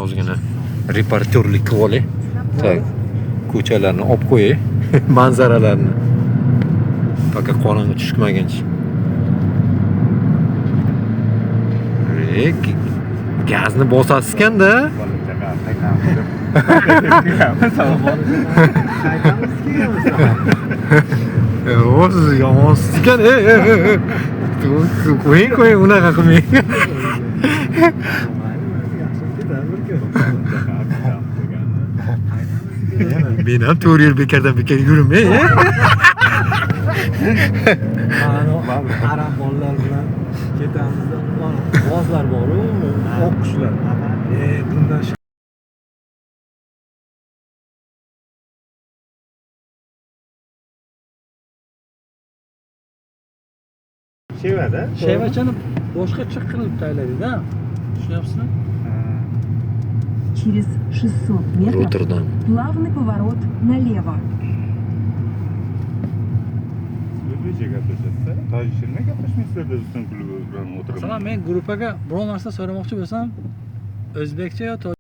Ozgina reportyorlik qilib olay. Так, ko'chalarni olib qo'yay, manzaralarni. Пока qorong'i tushmaguncha. Gazni bosasiz ekanda. O, siz yomonsiz ekan. Ey, ey, ey. Qo'ying, qo'ying, unaqa qilmang. Men ham 4 yil bekordan bekor yurmay. Arab bolalar bilan ketamizda g'ozlar bor-u, oq qushlar. Bundan Shevada. Shevachani boshqacha qilib tayyorlaydi-da. Tushunyapsizmi? Через 600 метров Rotterdam. плавный поворот налево. O'zbekcha gaplashasizlar. Tojikcha nima gaplashmaysizlar biz bilan kulib bilan o'tirib. Masalan, men gruppaga biror narsa so'ramoqchi bo'lsam, o'zbekcha yo